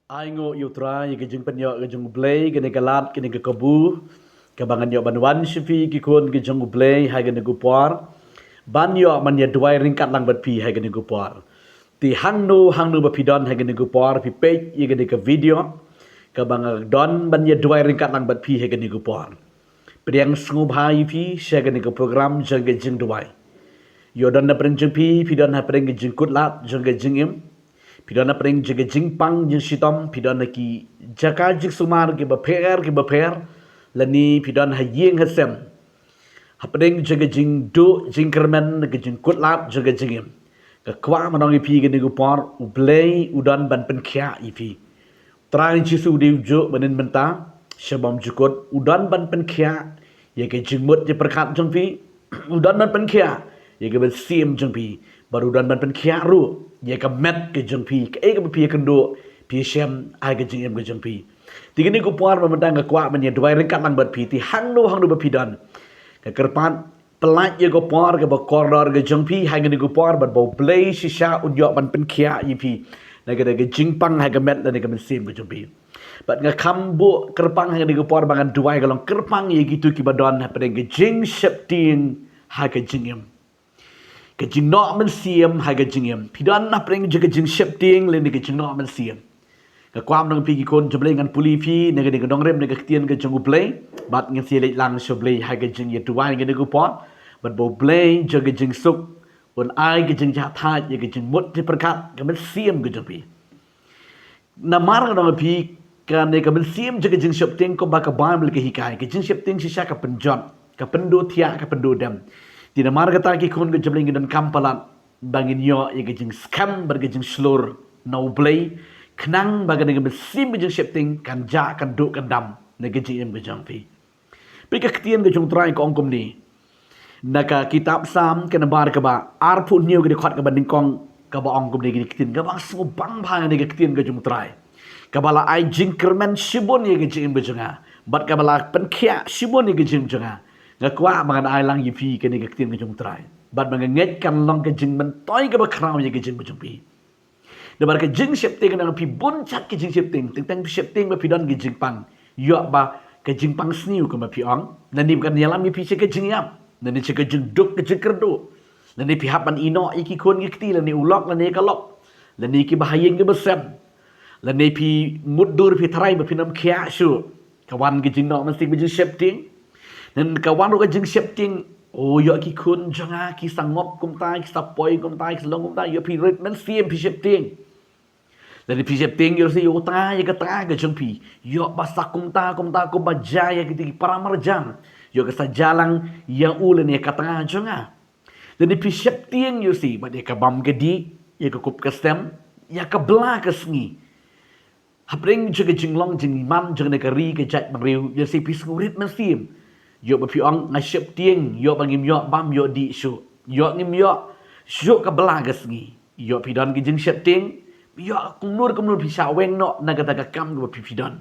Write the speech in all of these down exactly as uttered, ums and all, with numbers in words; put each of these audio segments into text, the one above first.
Ai nguh ïa U Trai ïa ka jingpynïoh ka jong U Blei, kane ka lad, kane ka kabu kaba ngan ïoh ban wan sha phi ki khun ki jong U Blei ha kane ka por, ban ïoh ban ïa duwai ryngkat lang bad phi ha kane ka por. Te hangno hangno ba phi don ha kane ka por, phi peit ïa kane ka video kaba nga don ban ïa duwai ryngkat lang bad phi ha kane ka por. Pdiang sngewbha ïa phi sha kane ka program jong ka jingduwai. Ïoh don na pdeng jong phi, phi don na pdeng ka jingkutlad jong ka jingim. Phi don na pdeng jong ka jingpang jingshitom, phi don na ki jaka jingsumar kiba pher kiba pher, lane phi don ha ïing ha sem. Hapdeng jong ka jingduh jingkyrmen, ka jingkutlad jong ka jingim, nga kwah ban ong ïa phi kane ka por, U Blei u don ban pynkhiah ïa phi. Trai Jisu u dei u juh mynnin mynta sha bymjukut, u don ban pynkhiah ïa ka jingmut jingpyrkhat jong phi. U don ban pynkhiah ïa ka mynsiem jong phi, bad u don ban pynkhiah ruh ïa ka met ka jong phi, kaei kaba phi ïakynduh, phi shem ha ka jingim ka jong phi. Te kane ka por ba mynta nga kwah ban ïa duwai ryngkat lang bad phi, te hangno hangno ba phi don, nga kyrpad, pyllait ïa ka por kaba kordor ka jong phi ha kane ka por, bad ba U Blei shisha un ïoh ban pynkhiah ïa phi na kane ka jingpang ha ka met lane ka mynsiem ka jong phi. Bad nga kham buh kyrpang ha kane ka por ba ngan duwai ka long kyrpang ïa kito kiba don hapdeng ka jingsheptieng ha ka jingim, ka jingnoh mynsiem ha ka jingim. Phi don hapdeng jong ka jingsheptieng lane ka jingnoh mynsiem, nga kwah ban ong ïa phi ki khun jong U Blei, ngan pule ïa phi na kane ka nongrim na ka ktien ka jong U Blei, bad ngin sa ïaleit lang sha U Blei ha ka jingïaduwai kane ka por, bad ba U Blei jong ka jingsuk un ai ka jingjahthait ïa ka jingmut jingpyrkhat ka mynsiem ka jong phi. Namar nga ong ïa phi, kane ka mynsiem jong ka jingsheptieng kumba ka Baibl ka hikai, ka jingsheptieng shisha ka pynjot, ka pynduh thiah, ka pynduh dem. Te namar kata ki khun ka jong U Blei, ngin donkam palat ba ngin ïoh ïa ka jingskhem bad ka jingshlur na U Blei, khnang ba kane ka mynsiem ka jingsheptieng kan jah, kan duh, kan dam na ka jingim ka jong phi. Peit ka ktien ka jong U Trai ka ong kumne, na ka kitab Salm ka nambar kaba arphew hynñiew, ka dkhot kaba nyngkong, kaba ong kumne, kine ki ktien kaba sngewbang bha, kane ka ktien ka jong U Trai kaba la ai jingkyrmen shibun ïa ka jingim ka jong nga, bad kaba la pynkhiah shibun ïa ka jingim jong nga. Nga kwah ba ngan ai lang ïa phi kane ka ktien ka jong U Trai, bad ba nga ngeit kan long ka jingmyntoi kaba khraw ïa ka jingim ka jong phi. Namar ka jingsheptieng, nga ong ïa phi, bun jait ka jingsheptieng. Teng teng phi sheptieng ba phi don ka jingpang, ïoh ba ka jingpang sniew kumba phi ong, lane ba kan ïalam ïa phi sha ka jingïap, lane sha ka jingduk ka jingkyrduh, lane phi hap ban ïehnoh ïa ki khun ki kti, lane u lok lane ka lok, lane kiba ha ïing kiba sem, lane phi mutdur, phi tharai ba phin ym khiah shuh. Ka wan ka jingnoh mynsiem, ka jingsheptieng. Lane ka wan ruh ka jingsheptieng, o, ïoh ki khun jong nga ki sa ngop kumta, ki sa poi kumta, ki sa long kumta, ïoh phi rit mynsiem, phi sheptieng. Lane phi sheptieng, ïoh sa ïoh tnga ïa ka tnga ka jong phi, ïoh ba sa kumta kumta kumba jia ïa kito ki para marjan, ïoh ka sa jia lang ïa u lane ïa ka tnga jong nga. Lane phi sheptieng, ïoh sa, bad ïa ka bam ka dih, ïa ka kup ka sem, ïa ka bla ka sngi. Hapdeng jong ka jinglong jingman jong kane ka ri ka jaitbynriew, ïoh sa phi sngewrit mynsiem, ïoh ba phi ong, nga sheptieng, ïoh ba ngim ïoh bam ïoh dih shuh, ïoh ngim ïoh shuh ka bla ka sngi. Ïoh phi don ka jingsheptieng, ïoh kumno kumno phi shah weng noh na kata ka kam kaba phi, phi don.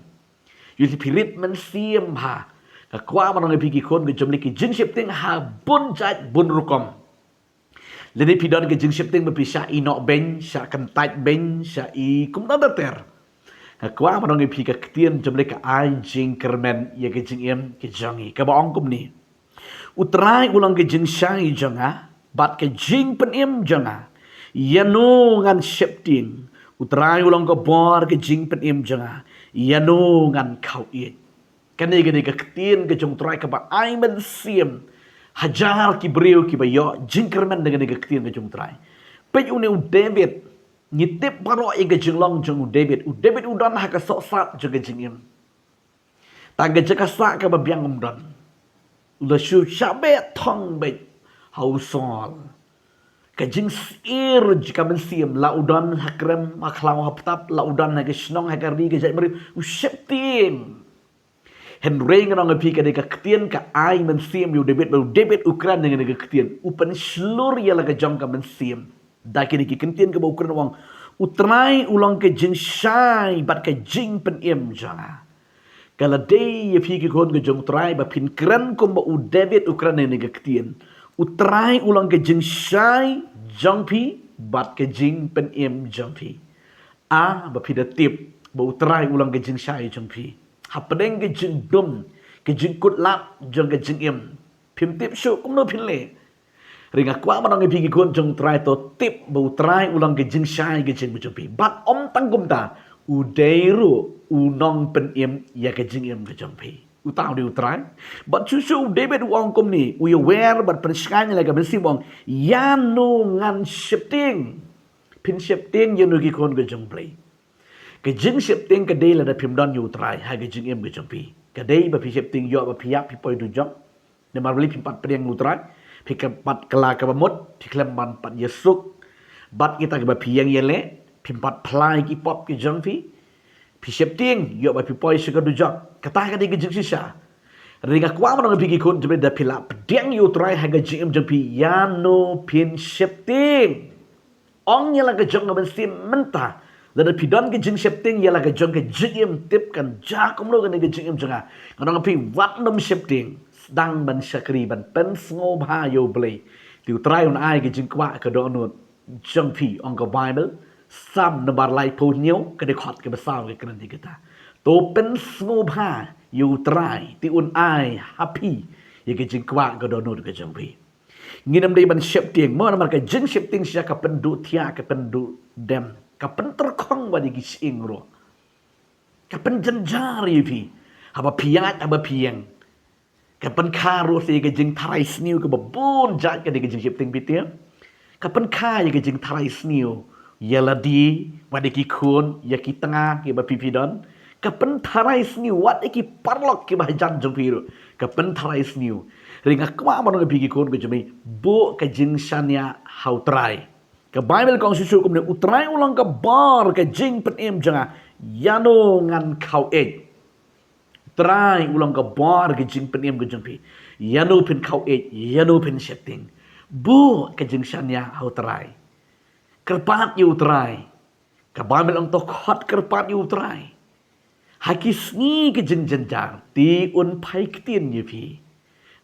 Ïoh sa phi rit mynsiem bha. Nga kwah ban ong ïa phi ki khun ka jong U Blei, ka jingsheptieng ha bun jait bun rukom. Lane phi don ka jingsheptieng ba phi shah ïehnoh beiñ, shah kyntait beiñ, shah i kumta ter ter. Nga kwah ban ong ïa phi, ka ktien jong U Blei ka ai jingkyrmen ïa ka jingim ka jong ngi, kaba ong kumne: U Trai u long ka jingshai jong nga bad ka jingpynim jong nga, ïano ngan sheptieng? U Trai u long ka bor ka jingpynim jong nga, ïano ngan khaw ïeit? Kane, kane ka ktien ka jong U Trai kaba ai mynsiem. Hajar ki briew kiba ïoh jingkyrmen da kane ka ktien ka jong U Trai. Peit une u David, ngi tip baroh ïa ka jinglong jong u David. U David u don ha ka sohsat jong ka jingim. Tang ka jaka sah kaba biang um don. U la shu shah beh thong beit ha u Saul. Ka jingsyier jong ka mynsiem, la u don ha krem ha khlaw ha btap, la u don ha ka shnong ha ka ri ka jaitbynriew, u sheptieng. Hynrei ngan ong ïa phi, kane ka ktien ka ai mynsiem ïa u David, ba u David u kren ïa kane ka ktien, u pynshlur ïa la ka jong ka mynsiem da kine ki ktien kaba u kren, u ong: U Trai u long ka jingshai bad ka jingpynim jong nga. Ka la dei ïa phi ki khun ka jong U Trai ba phin kren kumba u David u kren ïa kane ka ktien: U Trai u long ka jingshai jong phi bad ka jingpynim jong phi. A, ba phi da tip ba U Trai u long ka jingshai jong phi. Hapdeng ka jingdum, ka jingkutlap jong ka jingim, phim tip shuh kumno phin leh. Hynrei nga kwah ban ong ïa phi ki khun jong U Trai, to tip ba U Trai u long ka jingshai ka jingim jong phi. Bad ym tang kumta, u dei ruh u nongpynim ïa ka jingim ka jong phi. Uta u dei U Trai. Bad shuh shuh u David u ong kumne, u ïawer bad pynshngaiñ ïa la ka mynsiem, u ong, ïano ngan sheptieng? Phin sheptieng ïano, ki khun ka jong U Blei? Ka jingsheptieng ka dei lada phim don ïa U Trai ha ka jingim ka jong phi. Ka dei ba phi sheptieng ïoh ba phi ïap, phi poi dujok. Namar balei? Phim pat pdiang ïa U Trai, phi khlem pat kylla kaba mut, phi khlem pat ïasuk bad kita kiba phi ïeng ïaleh, phim pat phla ïa ki pop ki jong phi. Phi sheptieng ïoh ba phi poi sha ka dujok. Kata ka dei ka jingshisha. Hynrei nga kwah ban ong ïa phi ki khun jong U Blei, lada phi la pdiang ïa U Trai ha ka jingim jong phi, ïano phin sheptieng? Ong ïa la ka jong ka mynsiem mynta. Lada phi don ka jingsheptieng ïa la ka jong ka jingim, tip kan jia kumno kane ka jingim jong nga. Ngan ong ïa phi, wat nym sheptieng. Sdang ban shakri, ban pynsngewbha ïa U Blei. Te U Trai un ai ka jingkwah ka dohnud jong phi. Ong ka Baibl, Salm number laiphew hynñiew, ka dkhot kaba saw ka kren ïa kata. To pynsngewbha ïa U Trai, te un ai ha phi ïa ka jingkwah ka dohnud ka jong phi. Ngin ym dei ban sheptieng mo, namar ka jingsheptieng shisha ka pynduh thiah, ka pynduh dem, ka pyntyrkhong wat ïa ki shyieng ruh. Ka pynjynjar ïa phi haba phi ïaid, haba phi ïeng. Ka pynkha ruh sa ïa ka jingtharai sniew kaba bun jait, ka dei ka jingsheptieng, phi tip. Ka pynkha ïa ka jingtharai sniew ïa lade, wat ïa ki khun, ïa ki tnga kiba phi phi don. Ka pyntharai sniew wat ïa ki paralok kiba hajan jong phi ruh. Ka pyntharai sniew. Hynrei nga kwah ban ong ïa phi ki khun ka jong U Blei, buh ka jingshaniah ha U Trai. Ka Baibl ka ong shisha kumne, U Trai u long ka bor ka jingpynim jong nga, ïano ngan khaw ïeit? U Trai u long ka bor ka jingpynim ka jong phi. Ïano phin khaw ïeit, ïano phin sheptieng? Buh ka jingshaniah ha U Trai. Kyrpad ïa U Trai. Ka Baibl ong to khot kyrpad ïa U Trai ha ki sngi ka jingjynjar, te un phai ktien ïa phi.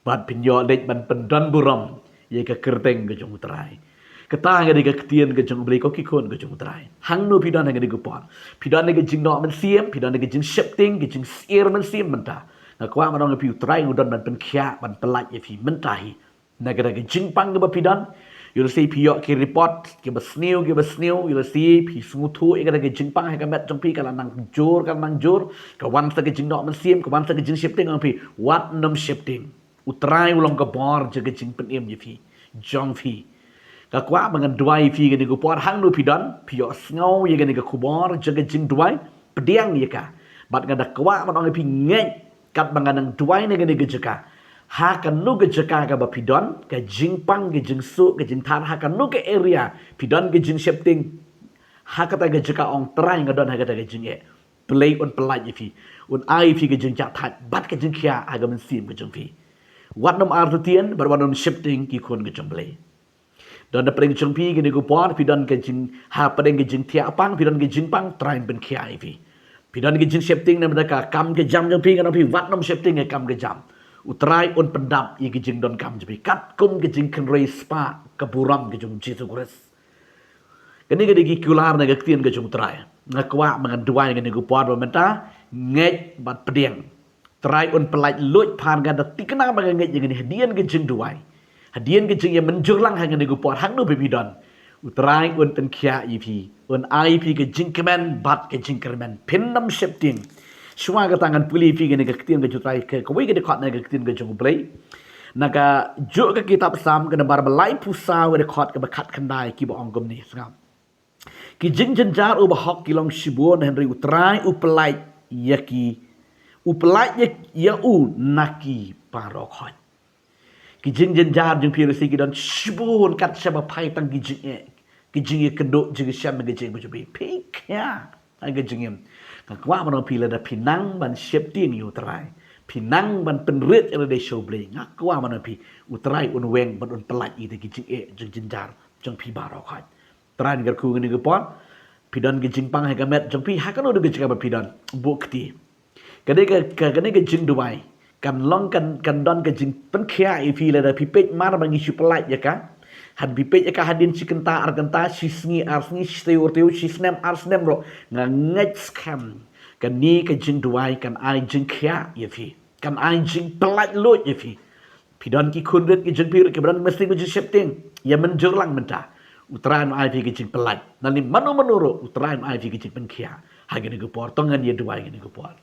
Bad phin ïoh leit ban pyndonburom ïa ka kyrteng ka jong U Trai. Kata ka dei ka ktien ka jong U Blei, ko ki khun ka jong U Trai. Hangno phi don ha kane ka por? Phi don ha ka jingnoh mynsiem, phi don ha ka jingsheptieng, ka jingsyier mynsiem mynta? Nga kwah ban ong ïa phi, U Trai u don ban pynkhiah, ban pyllait ïa phi mynta hi. Na kata ka jingpang kaba phi don, ïoh lehse phi ïoh ki report kiba sniew, kiba sniew, ïoh lehse phi sngewthuh ïa kata ka jingpang ha ka met jong phi ka la nang jur, ka la nang jur, ka wan sa ka jingnoh mynsiem, ka wan sa ka jingsheptieng, ong phi, wat nym sheptieng. U Trai u long ka bor jong ka jingpynim ïa phi, jong phi. Nga kwah ba ngan duwai ïa phi kane ka por, hangno phi don, phi ïohsngew ïa kane ka khubor jong ka jingduwai, pdiang ïa ka. Bad nga da kwah ban ong ïa phi, ngeit katba nga nang duwai na kane ka jaka. Ha kano ka jaka kaba phi don, ka jingpang, ka jingsuk, ka jingthar, ha kano ka area phi don ka jingsheptieng, ha kata ka jaka ong, Trai, nga don ha kata ka jingeh. Blei un pyllait ïa phi, un ai ïa phi ka jingjahthait bad ka jingkhiah ha ka mynsiem ka jong phi. Wat nym artatien bad wat nym sheptieng, ki khun ka jong U Blei. Don hapdeng jong phi kane ka por, phi don ka jing, hapdeng ka jingthiah pang, phi don ka jingpang, Trai un pynkhiah ïa phi. Phi don ka jingsheptieng na bynta ka kam ka jam jong phi, ngan ong ïa phi, wat nym sheptieng ïa ka kam ka jam. U Trai un pyndap ïa ka jingdonkam jong phi katkum ka jingkynrei spah ka burom ka jong U Jisu Khrist. Kane ka dei ki kular na ka ktien ka jong U Trai. Nga kwah ba ngan duwai kane ka por ba mynta, ngeit bad pdiang. Trai un pyllait, luid, phan, nga da thikna ba nga ngeit ïa kane hadien ka jingduwai, hadien ka jingïamynjur lang ha kane ka por, hangno ba phi don. U Trai un pynkhiah ïa phi, un ai ïa phi ka jingkmen bad ka jingkyrmen. Phin nym sheptieng. Shuwa kata ngan pule ïa phi kane ka ktien ka jong U Trai, ka, kawei ka dkhot na ka ktien ka jong U Blei. Na kajuh ka kitab Salm, ka number ba laiphew saw, ka dkhot kaba khatkhyndai, kiba ong kumne, sngap. Ki jingjynjar, u bahok, ki long shibun, hynrei U Trai u pyllait ïa ki, u pyllait ïa, ïa u na ki baroh khoit. Ki jingjynjar jong phi, lehse ki don shibun, kat shaba phai tang ki jingeh, ki jingïakynduh, jingïashem, ki jingeh, phi khia ha ka jingim. Nga kwah ban ong ïa phi, lada phi nang ban sheptieng ïa U Trai, phi nang ban pynrit ïa lade sha U Blei, nga kwah ban ong ïa phi, U Trai un weng bad un pyllait ïa kita ki jingeh, jingjynjar jong phi baroh khoit. Trai un kyrkhu kane ka por. Phi don ka jingpang ha ka met jong phi, ha kano ka jaka ba phi don, buh kti. Ka dei ka, ka, kane ka jingduwai kan long, kan, kan don ka jingpynkhiah ïa phi lada phi peit mar ba ngi shu pyllait ïa ka. Hadien phi peit ïa ka hadien shi kynta ar kynta, shi sngi ar sngi, shi taïew ar taïew, shi snem ar snem ruh, nga ngeit skhem kane ka jingduwai kan ai jingkhiah ïa phi, kan ai jingpyllait luid ïa phi. Phi don ki khun rit ki jong phi ruh kiba don mynsiem ka jingsheptieng, ïa mynjur lang mynta. U Trai un ai phi ka jingpyllait. Nangne mano mano ruh U Trai un ai phi ka jingpynkhiah. Ha kane ka por, to ngin ïa duwai ha kane ka por.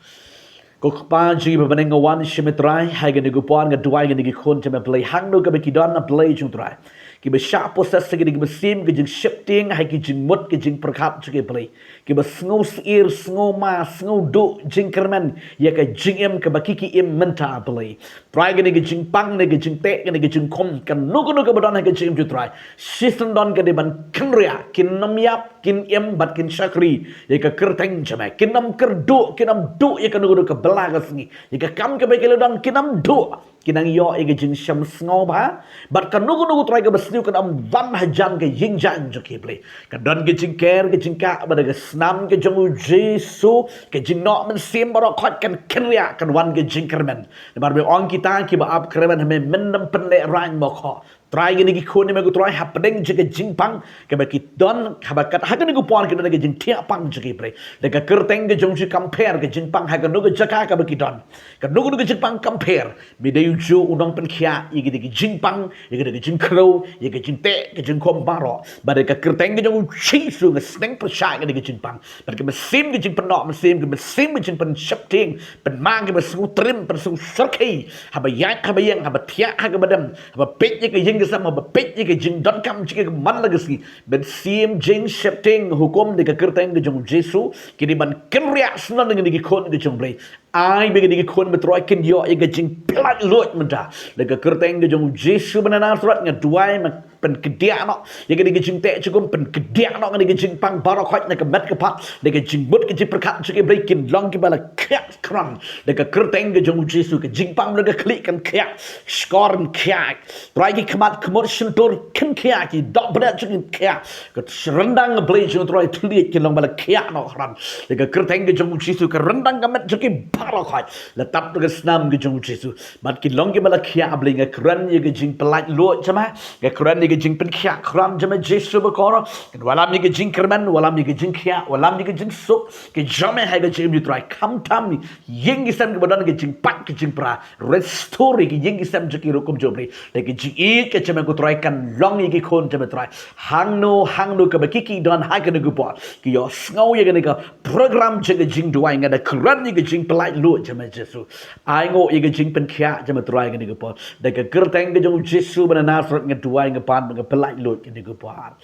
Ko Kpa jong ngi ba ha bneng, nga wan sha me Trai, ha kane ka por nga duwai ïa kine ki khun jong me Blei, hangno kaba ki don, A Blei jong U Trai, kiba shah possess ha kine ki mynsiem ka jingsheptieng, ha ki jingmut ki jingpyrkhat jong ki Blei, kiba sngew syier, sngew ma, sngew duh jingkyrmen ïa ka jingim kaba ki ki im mynta, A Blei. Trai, kane ka jingpang, kane ka jingteh, kane ka jingkhum, kano kano kaba don ha ka jingim jong U Trai, shisien don ka dei ban kynriah, kin ym ïap, kin im bad kin shakri ïa ka kyrteng jong me. Kin ym kyrduh, kin ym duh ïa kano kano ka bylla ka sngi. Ïa ka kam kaba ki la don kin ym duh. Kin nang ïoh ïa ka jingshem sngewbha bad kano kano, Trai, kaba sniew kan ym wan hajan ka ïing jaiñ jong ki, Blei. Kan don ka jingker, ka jingkah bad ha ka snam ka jong U Jisu, ka jingnoh mynsiem baroh khoit kan kynriah, kan wan ka jingkyrmen. Namar me ong, kita kiba ap kyrmen ha me men ym pynlehraiñ mo khoh. Trai, kine ki khun jong me ko Trai, hapdeng jong ka jingpang kaba ki don, haba kat ha kane ka por ki don ka jingthiah pang jong ki, Blei. Da ka kyrteng ka jong U Jisu, kam pher ka jingpang ha kano ka jaka kaba ki don. Kano kano ka jingpang kam pher. Me dei U Jisu u nongpynkhiah ïa kine ki jingpang, ïa kine ki jingkhrew, ïa ki jingteh, ki jingkhum baroh. Bad da ka kyrteng ka jong U Jisu nga sneng pyrshah ïa kine ki jingpang. Bad ki mynsiem ki jingpynnoh mynsiem, ki mynsiem ki jingpynsheptieng, pynma, kiba sngew trim, pynsngew shyrkhei, haba ïaid, haba ïeng, haba thiah, ha kaba dem, haba peit ïa ka ïing ka sem, haba peit ïa ka jingdonkam jong ki man la ka sngi. Mynsiem jingsheptieng, hukum da ka kyrteng ka jong U Jisu, ki dei ban kynriah shnong da kine ki khun ka jong U Blei. Ai ba kine ki khun me Trai kin ïoh ïa ka jingpyllait luid mynta. Da ka kyrteng ka jong U Jisu ba na Nasareth nga duwai, ma pynkdiah noh ïa kane ka jingteh jingkhum, pynkdiah noh kane ka jingpang baroh khoit na ka met ka phad, da ka jingmut ka jingpyrkhat jong ki, Blei, kin long kiba la khiah khram. Da ka kyrteng ka jong U Jisu ka jingpang, Blei, ka khlieh kan khiah, shkor kan khiah, Trai, ki khmat khmut shyntur kin khiah, ki doh bneng jong kin khiah. Ka ryndang, Blei jong U Trai, thylliej kin long ba la khiah noh khram. Da ka kyrteng ka jong U Jisu ka ryndang ka met jong ki baroh khoit la tap da ka snam ka jong U Jisu. Bad kin long kiba la khiah, Blei, nga kren ïa ka jingpyllait luid jong me, nga kren ïa ka jingpynkhiah khram jong me Jisu bakor. Kin wallam ïa ka jingkyrmen, wallam ïa ka jingkhiah, wallam ïa ka jingsuk ka jong me ha ka jingim U Trai. Khamtam ïing ki sem kiba don ka jingpait ka jingpra, restore ïa ki ïing ki sem jong ki ruh kumjuh, Blei. Da ka jingïeit ka jong me ko Trai kan long ïa ki khun jong me Trai. Hangno hangno kaba ki ki don ha kane ka por, ki ïohsngew ïa kane ka program jong ka jingduwai, nga da kren ïa ka jingpyllait luid jong me Jisu. Ai nguh ïa ka jingpynkhiah jong me Trai kane ka por. Da ka kyrteng ka jong U Jisu ba na Nasareth nga duwai, nga pan, nga pyllait luid kane ka por.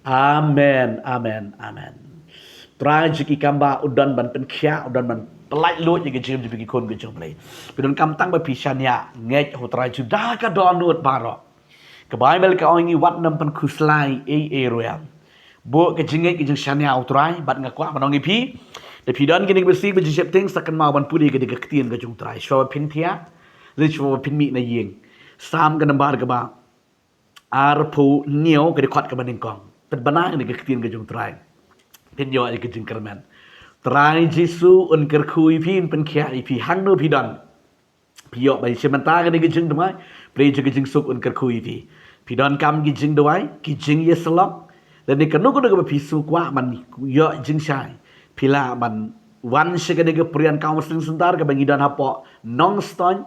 Amen, amen, amen. Trai jong ki kam ba u don ban pynkhiah, u don ban pyllait luid ïa ka jingim jong phi ki khun ka jong U Blei. Phi donkam tang ba phi shaniah ngeit ha U Trai Jisu da ka dohnud baroh. Ka Baibl ka ong ïa ngi, wat nym pynkhuslai ei ei ruh ïa. Buh ka jingngeit ka jingshaniah ha U Trai, bad nga kwah ban ong ïa phi, lada phi don kine ki mynsiem ba jingsheptieng, sa kynmaw ban pule ïa kane ka ktien ka jong U Trai. Shuwa ba phin thiah, lane shuwa ba phin mih na ïing. Salm ka nambar kaba arphew hynñiew, ka dkhot kaba nyngkong. Peit bha na kane ka ktien ka jong U Trai, phin ïoh ïa ka jingkyrmen. Trai Jisu un kyrkhu ïa phi, un pynkhiah ïa phi hangno phi don. Phi ïoh ban shim bynta kane ka jingduwai, Blei jong ka jingsuk un kyrkhu ïa phi. Phi donkam ki jingduwai, ki jingïasyllok, lane kano kano kaba phi sngew kwah ban ïoh jingshai, phi lah ban wan sha kane ka Prayer and Counseling Center kaba ngi don hapoh Nongstoiñ,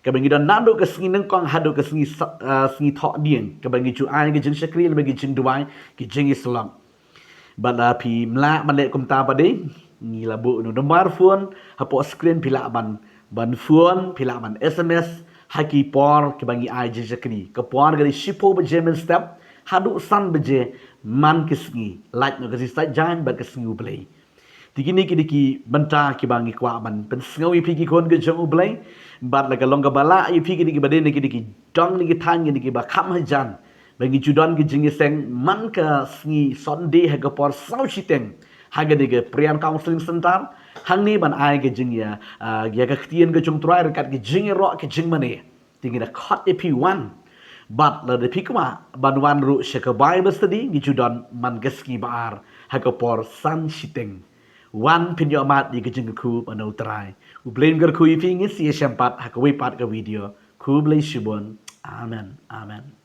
kaba ngi don naduh ka sngi nyngkong haduh ka sngi sa-, ah, sngi Thohdieng, kaba ngi ju ai ka jingshakri, kaba ngi jingduwai, ki jingïasyllok. Bad lada phim lah ban leh kumta pat de, ngi la buh u nambar phone hapoh screen, phi lah ban, ban phone, phi lah ban S M S ha ki por kiba ngi ai jingshakri. Ka por ka dei shiphew baje mynstep haduh san baje man ka sngi, lait noh ka sngi Saitjaiñ bad ka sngi U Blei. Te kine ki dei ki bynta kiba ngi kwah ban pynsngew ïa phi ki khun ka jong U Blei. Bad la ka long kaba lah ïa phi kine kiba dei na kine ki dong, na ki thaiñ, kine kiba kham hajan, ba ngi ju don ka jingïaseng man ka sngi Sunday ha ka por saw shiteng ha kane ka Prayer and Counseling Center hangne ban ai ka jingïa, ah, ïa ka ktien ka jong U Trai ryngkat ka jingïaroh ka jingmane. Te ngi da khot ïa phi wan. Bad lada phi kwah ban wan ruh sha ka Bible study, ngi ju don man ka sngi ba ar ha ka por san shiteng. Wan, phin ïoh mad ïa ka jingkyrkhu na U Trai. U Blei un kyrkhu ïa phi. Ngin sa ïashem pat ha kawei pat ka video. Khublei shibun. Amen. Amen.